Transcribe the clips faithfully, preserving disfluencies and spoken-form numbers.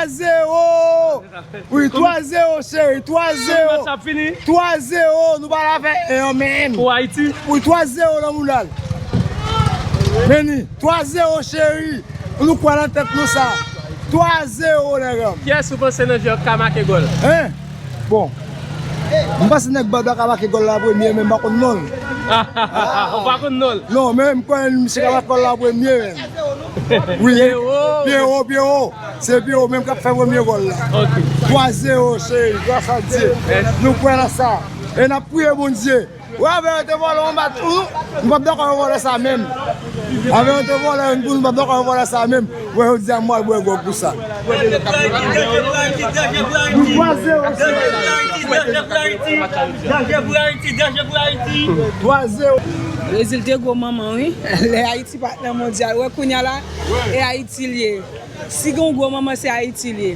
Zewo. Wi, twa zewo, cheri, twa zewo. Match ap fini. Twa zewo, nou pa la fè en an menm. Pou Ayiti. Wi, twa zewo nan moulal. Meni, twa zewo, cheri. Nou kwè nan tèt nou sa. Twa zewo, nèg an. Kiyès ou panse nan jwè yo k ka make gòl? Hein? Bon. M panse nèg Banda ka make gòl la premye, men m pa konn non l. Ou pa konn non l? Non, men m kwè misye ka make gòl la premye, men. Wi, Pierrot. Pierrot, Pierrot. Se Pierrot menm k ap fè premye gòl la. Ok. Twa zewo, cheri, gras a Dye. Mèsi. Nou kwè nan sa. E n ap priye Bondye. Wè, avè yo te vòlè yon bat, nou p ap dakò yo vòlè sa menm. Avè yo te vòlè yon boul, nou p ap dakò yo vòlè sa menm. Wè, yo di a m pral bwè gwòg pou sa. Nou twa zewo, cheri. Danje pou Ayiti, danje pou Ayiti. Twa zewo. Brezil te gwo manman, wi. Lè Ayiti pa t nan mondyal. Wè, kounye a la, e Ayiti l ye. Si gen yon gwo manman, se Ayiti l ye.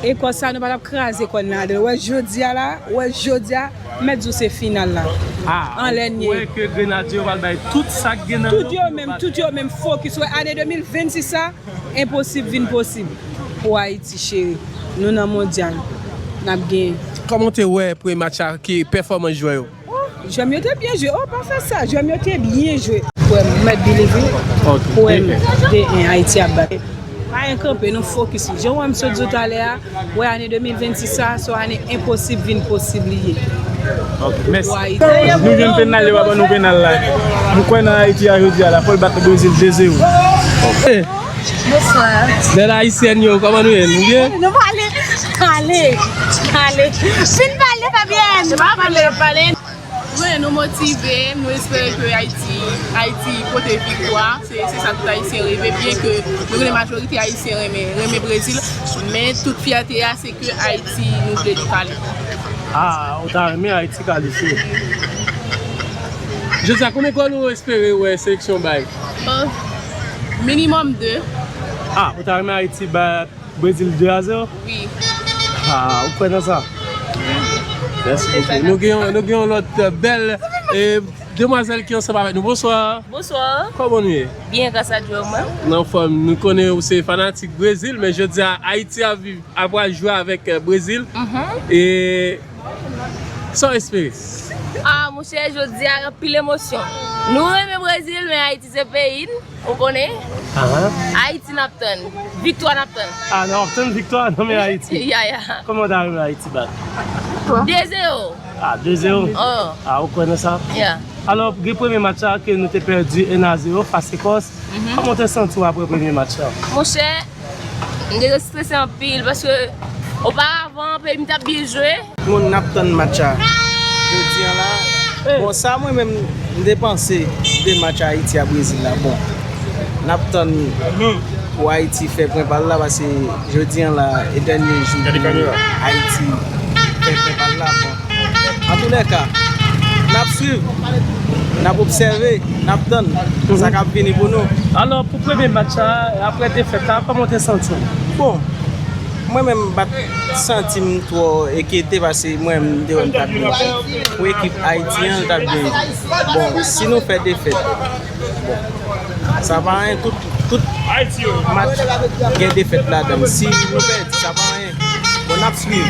Ekòs sa, nou pa t ap kraze kò n ladan l. Wè, jodi a la, wè, jodi a, m mèt di w se final la. Anlè n ye. Ou kwè ke Grenadye yo pral bay tout sa k gen nan yo? Tout yo menm, tout yo menm fokis. Wè, ane de mil vennsis sa, enposib vin posib pou Ayiti, cheri. Nou nan mondyal. N ap genyen. Kòman w te wè premye match la, ki pèfòmans jwè yo? Oh, jwè m yo te byen jwe. Oh, pa fè sa. Jwè m yo te byen jwe. Kwè m, mèt believe it. Ok. Kwè m, de en, Ayiti ap bat. Pa gen kanpe, nou fokis. Jan w wè m sot di w talè a, wè ane de mil vennsis sa, se yon ane enposib vin posib li ye. Ok, mèsi. Pou Ayiti. Nou jwenn pennal, yo pa ban nou pennal la. M kwè nan Ayiti a jodi a la, fò l bat Brezil de zewo. Eh, Bonswa. Bèl ayisyèn yo, kòman nou ye? Nou byen? Nou pale, pale, pale. Fin pale, Fabienne. Pa pale, pale. Wi, nou motive, nou espere ke Ayiti, Ayiti pote viktwa. Se, se sa tout Ayisyen reve, byen ke nou konnen majorite Ayisyen renmen, renmen Brezil, men tout fyète a, se ke Ayiti, nou vle li kalifye. Ah, ou ta renmen Ayiti kalifye. Jodi a, konbyen gòl ou espere wè seleksyon bay? Oh, minimòm de. Ah, ou ta renmen Ayiti bat Brezil de a zewo? Wi. Ah, ou kwè nan sa? Mèsi bokou. Nou gen yon, nou gen yon lòt, eh, bèl, eh, demwazèl ki ansanm avèk nou. Bonswa. Bonswa. Kòman nou ye? Byen, gras a Dye, mwen. Nan fòm, nou konnen ou se fanatik Brezil, men jodi a Ayiti ap viv, ap pral jwe avèk, eh, Brezil. Mhm. E sa w espere? Ah, monchè, jodi a, anpil emosyon. Nou renmen Brezil, men Ayiti se peyi n. Ou konnen? Aha. Ayiti n ap tann. Viktwa n ap tann. Ah, n ap tann viktwa nan men Ayiti. Ya, ya. Kòman w ta renmen Ayiti bat? De zewo. Ah, de zewo? Oh. Ah, ou kwè nan sa? Ya. Alò, gen premye match la ke nou te pèdi en a zewo fas Ekòs. Mhm. Kòman w te santi w apre premye match la? Monchè, m te strese anpil paske oparavan peyi m t ap byen jwe. Moun n ap tann match la jodi a la. Bon, sa mwen menm m te panse de match Ayiti a Brezil la. Bon, n ap tann pou Ayiti fè pwen pa l la, paske jodi a la e dènye jou pou Ayiti fè pwen pa l la. Bon, antoulèka, n ap swiv, n ap obsève, n ap tann sa k ap vini pou nou. Alò, pou premye match la, apre defèt la, kòman w te santi w? Bon, mwen menm m pa t santi m twò enkyete, paske mwen menm m te wè m t ap byen jwe. Pou ekip Ayiti an, l t ap byen jwe. Bon, si nou fè defèt, bon, sa pa anyen, tout, tout match gen defèt ladan l. Si nou pèdi, sa pa anyen. Bon, n ap swiv.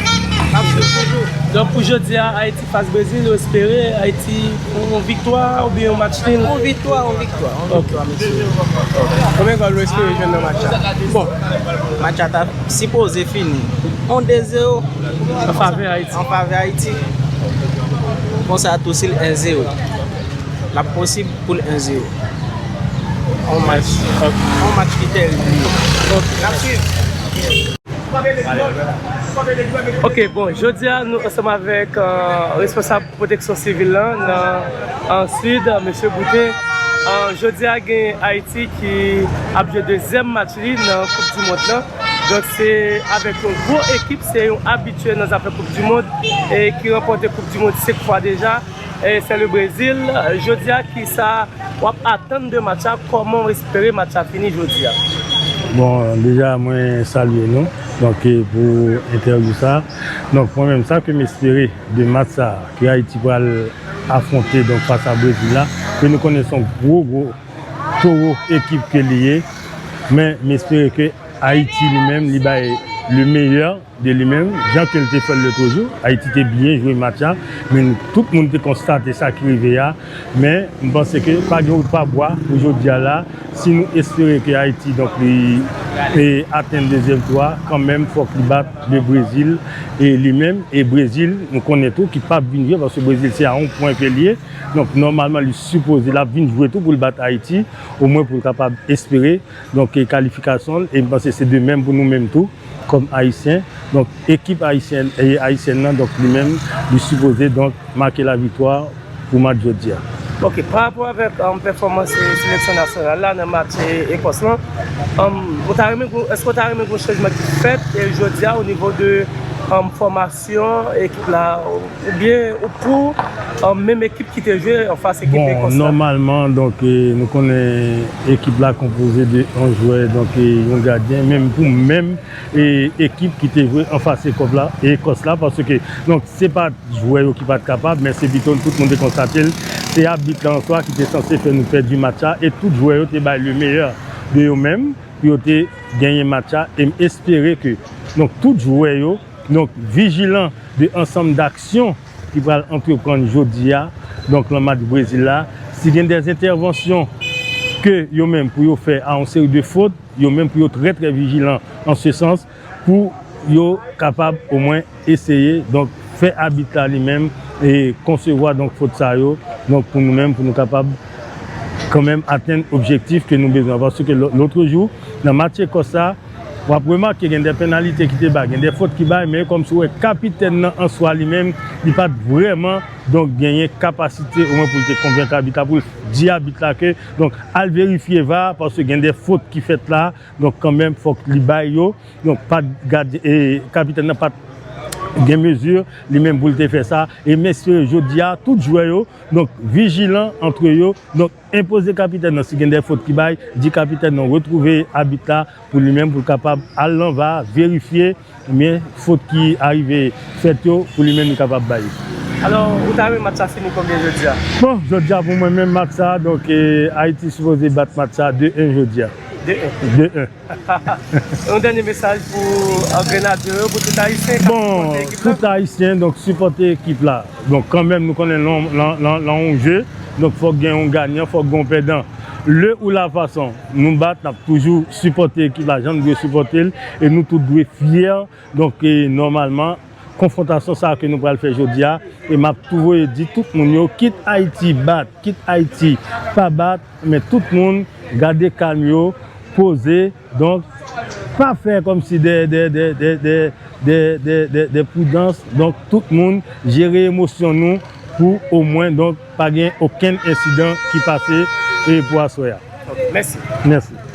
N ap swiv toujou. Donk, pou jodi a, Ayiti fas Brezil, ou espere Ayiti yon, yon viktwa oubyen yon match nil? Yon viktwa, yon viktwa, yon viktwa, mesye. Konbyen gòl ou espere jwenn nan match la? Bon, match la ta sipoze fini yon de zewo an favè Ayiti. An favè Ayiti. Konsa tou, si l en zewo, l ap posib pou l en zewo. Yon match, yon match ki tèrib li ye. N ap swiv. Ok, bon, jodi a nou ansanm avèk, euh, responsab pwoteksyon sivil lan nan, euh, Sid, mesye Boutin. Euh, jodi a gen Ayiti ki ap jwe dezyèm match li nan Koup di Mond lan. Donk se avèk yon gwo ekip, se yon abitye nan zafè Koup di Mond e ki ranpòte Koup di Mond senk fwa deja. E se le Brezil. Jodi a, kisa w ap atann de match la? Kòman w espere match la fini jodi a? Bon, deja, mwen salye nou, donk, e, pou entèvyou sa. Donk, mwen menm, sa ke m espere de match sa, ke Ayiti pral afwonte, donk, fas a Brezil la, ke nou konnen se yon gwo, gwo towo ekip ke li ye, men m espere ke Ayiti li menm, li bay le meilleur de li menm, jan ke l te fè l lòt jou. Ayiti te byen jwe match la, men tout moun te konstate sa ki rive a. Men m panse ke pa gen wout pa bwa pou jodi a la. Si nou espere ke Ayiti, donk, li e atenn dezyèm tou a, kanmenm, fòk li bat le Brezil e li menm. E Brezil, nou konnen tou, ki p ap vin jwe, paske Brezil, se a yon pwen ke l ye. Donk, nòmalman, li sipoze, l ap vin jwe tou pou l bat Ayiti, omwen pou l kapab espere, donk, e kalifikasyon l. E m panse se de menm pou nou menm tou, kòm Ayisyen. Donk, ekip ayisyen, e, ayisyèn nan, donk, li menm, li sipoze, donk, make laviktwa pou match jodi a. Ok, pa rapò avèk, um, pèfòmans, e, seleksyon nasyonal la nan match, e, Ekòs lan, um, ou ta renmen gon, èske w ta renmen gon chanjman ki fèt, e, jodi a o nivo de, um, fòmasyon ekip la, oubyen ou pou, um, menm ekip ki te jwe anfas ekip Bon, Ekòs la? Nòmalman, donk, e, nou konnen ekip la konpoze de onz jwè, donk, e, yon gadyen, menm pou menm, e, ekip ki te jwe anfas Ekòs la, Ekòs la, paske, donk, se pa jwè yo ki pa t kapab, men se pito tout moun te konstate l, se abit la an swa ki te sanse fè nou pèdi match la, e tout jwè yo te bay le meilleur de yo menm pou yo te genyen match la, e m espere ke, donk, tout jwè yo, donk, vijilan de ansanm d'aksyon ki pral antreprann jodi a, donk, nan match Brezil la. Si gen de entèvansyon ke yo menm pou yo fè a yon seri de fot, yo menm pou yo trè, trè vijilan an se sans, pou yo kapab omwen eseye, donk, fè abit la li menm e konsevwa, donk, fot sa yo, donk, pou nou menm, pou nou kapab kanmenm atenn objektif ke nou bezwen. Paske lò-, lòt jou, nan match Ekòs sa, w ap remake gen de penalite ki te bay, gen de fot ki bay, men kòmsi w wè kapitèn nan an swa li menm, li pa t vrèman, donk, genyen kapasite omwen pou l te konvenk abit la, pou l di abit la ke, donk, al verifye va, paske gen de fot ki fèt la, donk, kanmenm, fòk li bay yo. Donk, pa t gad-, e, kapitèn nan pa t gen mezi li menm pou l te fè sa. E m espere jodi a, tout jwè yo, donk, vijilan antre yo. Donk, enpoze kapitèn nan si gen de fot ki bay, di kapitèn nan retwouve abit la pou li menm, pou l kapab al nan va, verifye, men fot ki arive fèt yo, pou li menm li kapab bay yo. Alò, ou ta renmen match sa fini konbyen jodi a? Bon, jodi a pou mwen menm match sa, donk, e, Ayiti sipoze bat match sa de en jodi a. De en. De en. Yon dènye mesaj pou, euh, Grenadye yo, pou tout Ayisyen k ap Bon, sipòte ekip la? Tout Ayisyen, donk, sipòte ekip la. Donk, kanmenm, nou konnen lan, lan, lan, lan yon je, donk, fòk gen yon ganyan, fòk gen yon pèdan. Le ou la fason, nou bat, n ap toujou sipòte ekip la, jan nou dwe sipòte l, e nou tout dwe fyè. Donk, e, nòmalman, konfwontasyon sa a ke nou pral fè jodi a, e m ap tou voye di tout moun yo, kit Ayiti bat, kit Ayiti pa bat, men tout moun gade kalm yo, poze, donk, pa fè kòmsi de, de, de pridans, donk, tout moun jere emosyon nou pou omwen, donk, pa gen okenn ensidan ki pase, e, pou aswè a. Ok, mèsi. Mèsi.